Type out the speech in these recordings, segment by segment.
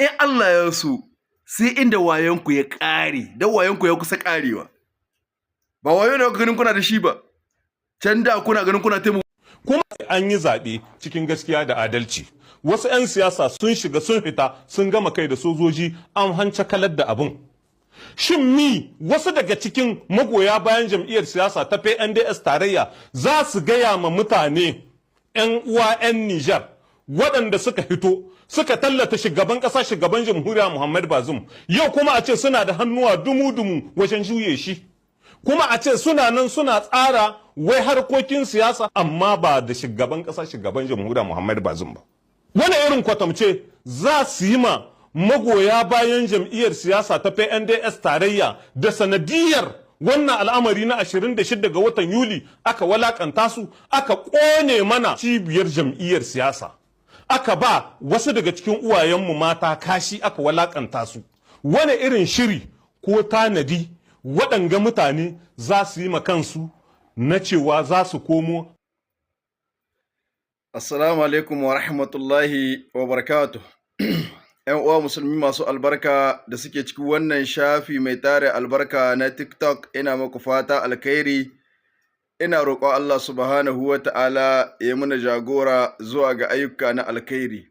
In Allah ya so, sai inda wayonku ya ƙare, don wayonku ya kusa ƙarewa. Ba wayo ne ganin kuna da shi ba. Can da kuna ganin kuna taimako. Kuma an yi zaɓe cikin gaskiya da adalci. Wasu 'yan siyasa sun shiga, sun fita, sun gama kai da sojoji, an hanci kalar da abin. Shin mi wasu daga cikin magoya bayan jam'iyyar siyasa ta PNDS Tarayya za su gaya ma mutane, 'yan uwa 'yan Nijar, waɗanda suka fito suka tallata shugaban ƙasa, shugaban jamhuriya Muhammad Bazoum, yau kuma a ce suna da hannuwa dumu-dumu wajen juye shi, kuma a ce suna nan suna tsara wai harkokin siyasa, amma ba da shugaban ƙasa, shugaban jamhuriya Muhammad Bazoum ba? Wani irin kwatamce za su yi ma magoya bayan jam'iyyar siyasa ta PNDS Tarayya da sanadiyar wannan al'amari na 26 ga watan Yuli aka walakanta su, aka kone mana cibiyar jam'iyyar siyasa, aka ba wasu daga cikin uwayenmu mata kashi, aka walakanta su? Wani irin shiri ko tanadi waɗanga mutane za su yi ma kansu na cewa za su komo? Assalamu alaikum wa rahmatullahi wa barakatuh. ‘Yan uwa musulmi masu albarka da suke cikin wannan shafi mai tare albarka na TikTok, ina muku fata alkhairi. Ina roƙon Allah subhanahu wa ta'ala ya muna jagora zuwa ga ayyuka na alkhairi.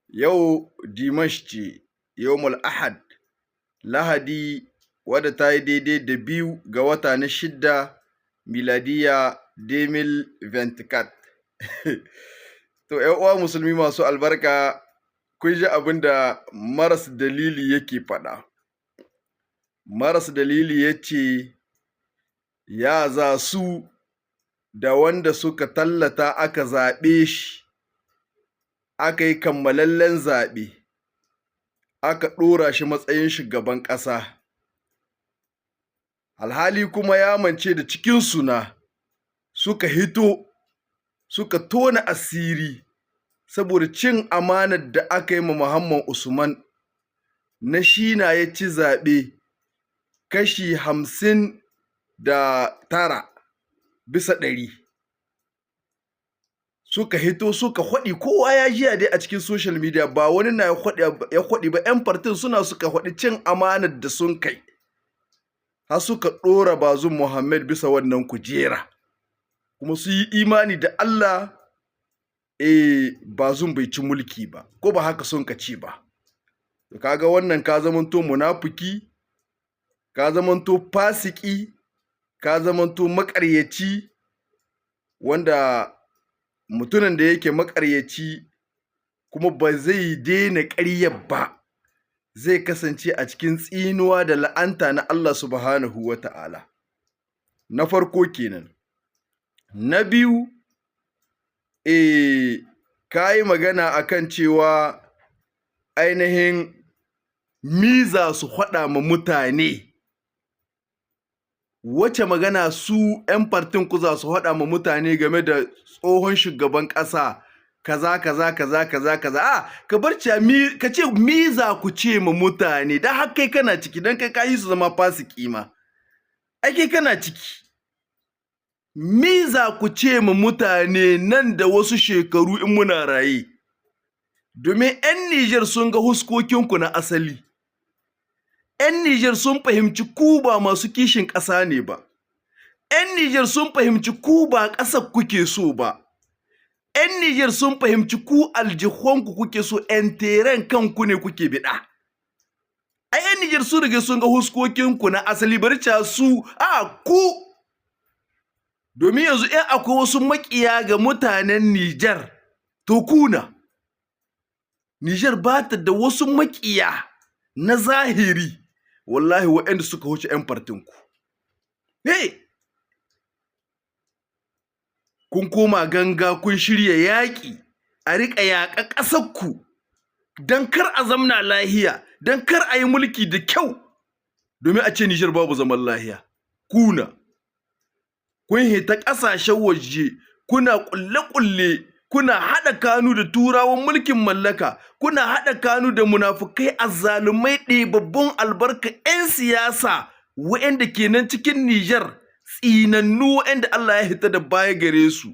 Yau Dimanche ce, yawmul Ahad, Lahadi, wadda ta yi daidai da 2 ga wata na 6, miladiya 2024. To, ‘yan uwa musulmi masu albarka, kun ji abin da maras dalili yake faɗa. Maras dalili ya ce, ya za su da wanda suka tallata aka zaɓe shi, aka yi kammalallen zaɓe, aka ɗora shi matsayin shugaban ƙasa. Alhali kuma ya mance da cikinsu na suka hito suka tona asiri saboda cin amanar da aka yi ma Muhammad Usman, na shi na ya ci zaɓe kashi 59%. Suka hito suka faɗi, kowa ya jiya dai a cikin social media, ba wani na ya faɗi ba, 'yan partin suna suka faɗi cin amanar da sun kai har suka ɗora Bazoum Muhammad bisa wannan kujera, kuma su yi imani da Allah Bazoum bai ci mulki ba, ko ba haka sun ka ci ba? To, kaga wannan ka zamanto munafiki, ka zamanto fasiki, ka zamanto maƙaryaci, wanda mutumin da yake maƙaryaci kuma ba zai daina ƙaryar ba, zai kasance a cikin tsinuwa da la'anta na Allah subhanahu wa ta'ala. Na farko kenan. Na biyu, ka yi magana akan cewa ainihin mi za su faɗa ma mutane, wace magana su 'yan partin ku za su faɗa ma mutane game da tsohon shugaban ƙasa, kaza kaza kaza kaza kaza. A ka bar mi ka ce mi za ku ce ma mutane, dan har kai kana ciki, dan kai ka yi su zama fasiki ma, ai kai kana ciki. Mi za ku ce ma mutane nan da wasu shekaru in muna raye? Domin 'yan Nijar sun ga huskokinku na asali, 'yan Nijar sun fahimci ku ba masu kishin ƙasa ne ba, 'yan Nijar sun fahimci ku ba ƙasar kuke so ba, 'yan Nijar sun fahimci ku aljihunku kuke so, 'yan kanku ne kuke biɗa. Ai 'yan Nijar sun riga sun ga huskokinku na asali. Bari su a ku, domin yanzu in akwai wasu maƙiya ga mutanen Nijar, to kuna Nijar ba ta da wasu maƙiya na zahiri, wallahi, waɗanda suka wuce 'yan partinku. Hey! Kun koma ganga, kun shirya yaƙi a riƙa yaƙa ƙasarku don kar a zamna lahiya, don kar a yi mulki da kyau, domin a ce Nijar babu zaman lahiya. Kuna kun hita ƙasashen waje kuna ƙulle-ƙulle, kuna haɗa kanu da turawan mulkin mallaka, kuna haɗa kanu da munafukai, azzalumai, ɗibabbun albarka 'yan siyasa waɗanda ke nan cikin Nijar, tsinannu, waɗanda Allah ya hita da baya gare su.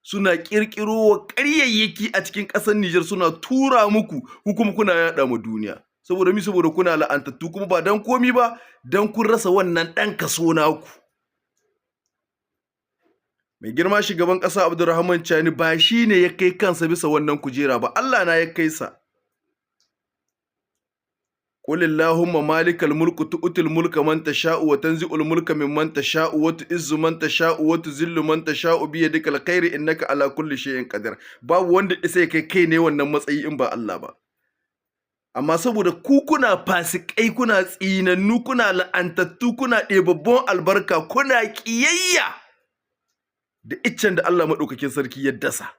Suna ƙirƙiro wa ƙaryayyaki a cikin ƙasar Nijar, suna tura muku, ku kuma kuna yaɗa ma duniya. Saboda mi? Saboda kuna la'antattu, kuma ba dan komi ba, dan kun rasa wannan ɗan kaso naku. Mai girma shugaban ƙasa Abdurrahman Chani ba shi ne ya kai kansa bisa wannan kujera ba, Allah na ya kai sa. Qul Allahumma malikal mulku tu'til mulka man tasha'u wa tanzi'ul mulka mimman tasha'u wa tu'izzu man tasha'u wa tuzillu man tasha'u bi yadikal khairu innaka ala kulli shay'in qadir. Babu wanda isa ya kai kai ne wannan matsayi in ba Allah ba. Amma saboda ku kuna fasikai, kuna tsinannu, kuna la'antattu, kuna ɗebabbun albarka, kuna ƙiyayya da iccen da Allah maɗaukakin sarki ya dasa.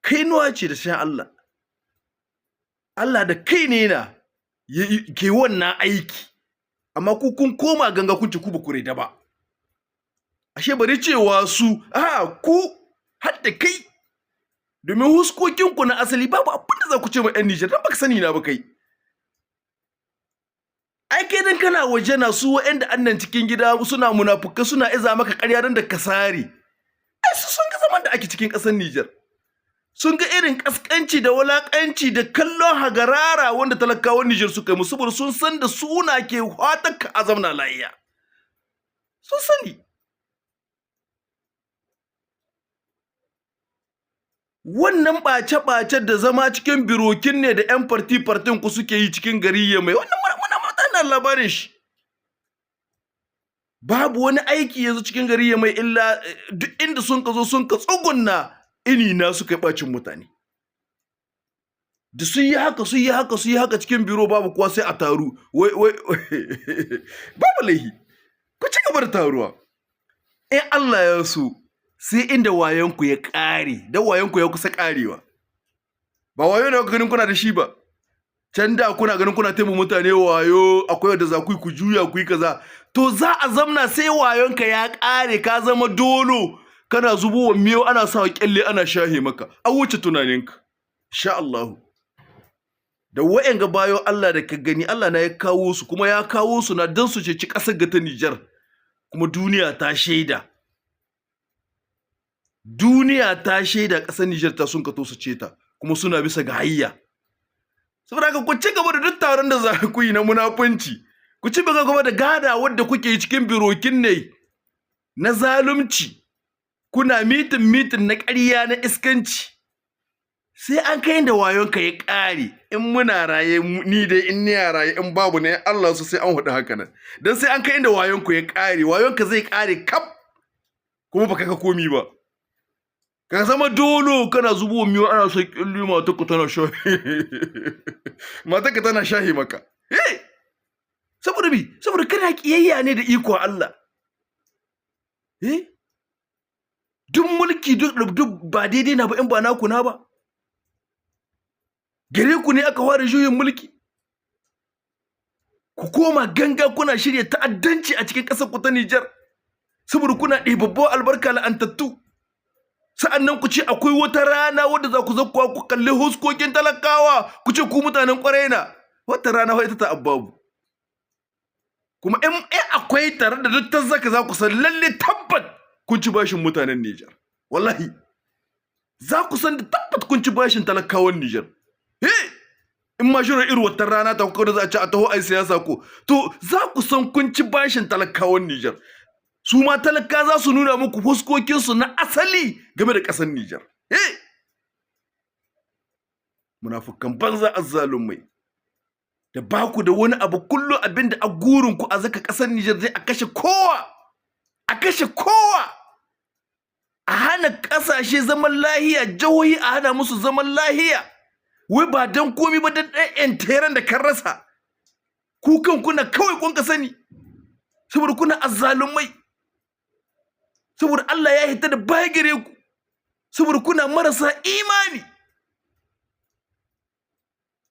Kainuwa ce da shan Allah. Allah da kai ne na ke wannan aiki, amma ku kun koma ganga kun ce ku ba ku da ba. Ashe bari cewa su a ku har da kai, domin huskokinku na asali babu abin da za ku ce ma 'yan Nijar, don baka sani na ba kai. Ai kai dan kana waje na, su wa'anda annan cikin gida suna munafukai, suna iza maka ƙarya don da kasare. Ai su sun ga zaman da ake cikin ƙasar Nijar. Sun ga irin kaskanci da walakanci da kallon hagarara wanda talakawan Nijar suka yi musu, saboda sun san da suna ke ka azamna lahiya. Sun sani. Wannan ɓace-ɓace da zama cikin birokin ne da 'yan farti-fartin ku suke yi cikin gari ya mai wannan muna mutane labarin shi. Babu wani aiki yanzu cikin gari ya mai illa duk inda sun ka zo sun ka tsugunna ini na suka yi ɓacin mutane. Da sun yi haka, sun yi haka, sun yi haka cikin biro babu kowa, sai a taru. Wai wai babu laihi. Ku ci gaba da taruwa. In Allah ya so, sai inda wayonku ya ƙare, dan wayonku ya kusa ƙarewa. Ba wayo ne ganin kuna da shi ba. Can da kuna ganin kuna taimaka mutane wayo, akwai wanda za ku yi ku juya ku yi kaza. To za a zamna sai wayonka ya ƙare, ka zama dolo, kana zubowa miyau, ana sa kyalle ana shahe maka. An wuce tunaninka. Insha Allah. Da wa'anga bayo Allah da ka gani, Allah na ya kawo su, kuma ya kawo su na dan su ceci ƙasar ga ta Nijar. Kuma duniya ta shaida. Duniya ta shaida ƙasar Nijar ta sun kato su ce ta, kuma suna bisa ga hayya. Saboda haka ku ci gaba da duk taron da za ku yi na munafunci. Ku ci gaba da gada wadda kuke yi cikin birokin ne na zalunci. Kuna mitin mitin na ƙarya na iskanci. Sai an kai da wayonka ya ƙare. In muna raye, ni dai in ni raye, in babu ne Allah su sai an hudu haka nan. Dan sai an kai inda wayonku ya ƙare, wayonka zai ƙare kaf, kuma baka ga komi ba. Ka zama dolo, kana zubo miyo ana son ƙilli, matarka tana shahi. Matarka tana shahi maka. Eh! Saboda bi, saboda kana kiyayya ne da ikon Allah. Eh? Duk mulki duk duk ba daidai na ba in ba naku na ba. Gare ku ne aka fara juyin mulki. Ku koma ganga kuna shirya ta'addanci a cikin ƙasar ku ta Nijar. Saboda kuna ɗibabbo albarka la'antattu. Sa'annan ku ce akwai wata rana wadda za ku zakkuwa ku kalli huskokin talakawa ku ce ku mutanen ƙwarai na. Wata rana fa ita ta abbabu. Kuma in akwai tare da duk tazzaka za ku san lalle tabbat kun ci bashin mutanen Nijar. Wallahi. Za ku san da tabbat kun ci bashin talakawan Nijar. Eh! In ma shirin irin wata rana ta kuka da za a ci a taho ai siyasa ko. To za ku san kun ci bashin talakawan Nijar. Su ma talaka za su nuna muku fuskokinsu na asali game da ƙasar Nijar. Eh! Munafukan banza azzalumai. Da ba ku da wani abu, kullum abin da a gurin ku a zaka ƙasar Nijar zai a kashe kowa. A kashe kowa. A hana ƙasashe zaman lahiya, jihohi a hana musu zaman lahiya. Wai ba dan komi ba, dan ɗan ƴan da kan rasa. Ku kan kuna kawai kun ka sani. Saboda kuna azzalumai. Saboda Allah ya hita da baya gare ku. Saboda kuna marasa imani.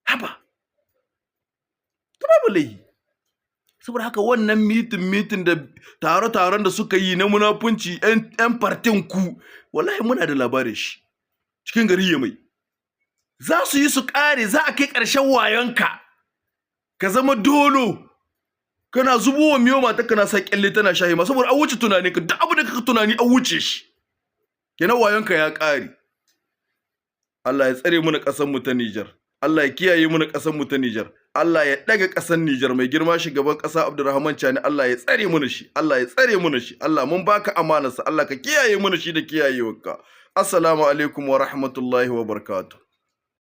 Haba. To babu laihi. Saboda haka wannan mitin mitin da taro-taron da suka yi na munafunci ƴan fartin ku, wallahi muna da labarin shi. Cikin gari ya mai. Za su yi su ƙare, za a kai ƙarshen wayonka. Ka zama dolo. Kana zubowa miyo, mata kana sa kyalle tana shahi ma, saboda an wuce tunaninka, duk abu da kaka tunani an wuce shi. Kenan wayonka ya ƙare. Allah ya tsare mu na ƙasar mu ta Nijar. Allah ya kiyaye mu na ƙasar mu ta Nijar. Allah ya ɗaga ƙasar Nijar. Mai girma shugaban ƙasa Abdulrahman Chani, Allah ya tsare mu shi, Allah ya tsare mu shi. Allah, mun baka amanarsa, Allah ka kiyaye mu shi da kiyayewarka. Assalamu alaikum wa rahmatullahi wa barakatuh.